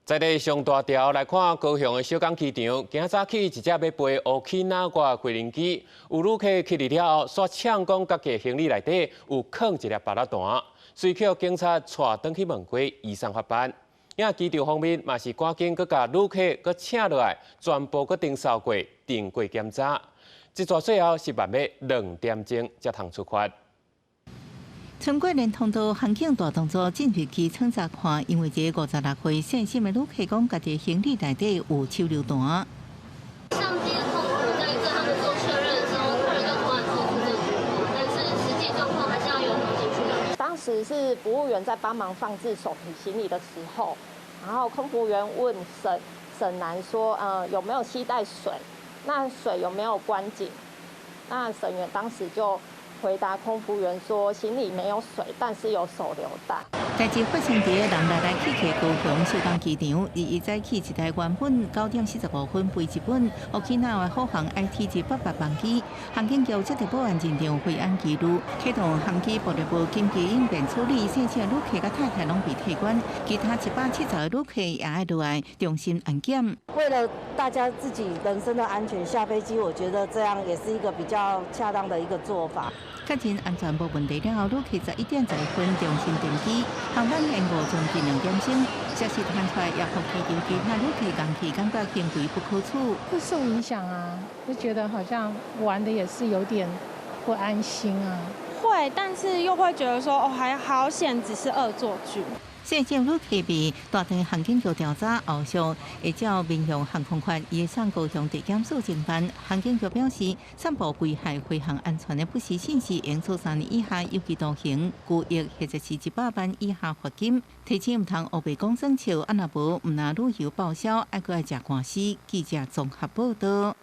在咧上大條來看高雄的小港機場，今早起一隻欲飛 Okinawa 飛行機，有旅客起佇了後，煞嗆講家己行李內底有囥一粒芭樂彈，隨予警察帶轉去問過，移送法辦。遐機場方面嘛是趕緊閣共旅客閣請落來，全部閣重掃過，定過檢查。這逝最後是慢欲2點鐘才通出發。春過連通道航警大動作進入機艙查看，因為這個56歲姓沈的旅客講，家己行李內底有手榴彈。上機的空服在跟他們做確認的時候，客人就突然說出這句話，但是實際狀況還是要由空警去了。當時是服務員在幫忙放置手提行李的時候，然後空服員問沈沈男說：“有沒有攜帶水？那水有沒有關緊？”那沈員當時就回答空服員說：行李沒有水，但是有手榴彈。代誌發生佇人來來去去高雄小港機場，21早起一台原本9點45分飛日本 Okinawa 虎航 IT 188班機，航警局接到報案認定飛安記錄，啟動航機暴力部緊急應變處理，姓沈旅客佮太太攏被退關，其他170個旅客也愛落來重新安檢。為了大家自己人身的安全，下飛機，我覺得這樣也是一個比較恰當的一個做法。確認安全無問題了後，旅客11點11分重新登機，航班延誤將近2點鐘。消息傳出來，也予機場其他旅客共起感覺行為不可取。會受影響啊，就覺得好像玩的也是有點不安心啊。會，但是又會覺得說，哦，還好險，只是惡作劇。姓沈旅客被帶轉航警局調查，後續會照民用航空法移送高雄地檢署偵辦。航警局表示，散布危害飛行安全的不實信息，應處3年以下有期徒刑、拘役或者是100萬以下罰金。提醒毋通烏白講耍笑，啊若無毋但旅遊報銷，還閣愛食官司。記者綜合報道。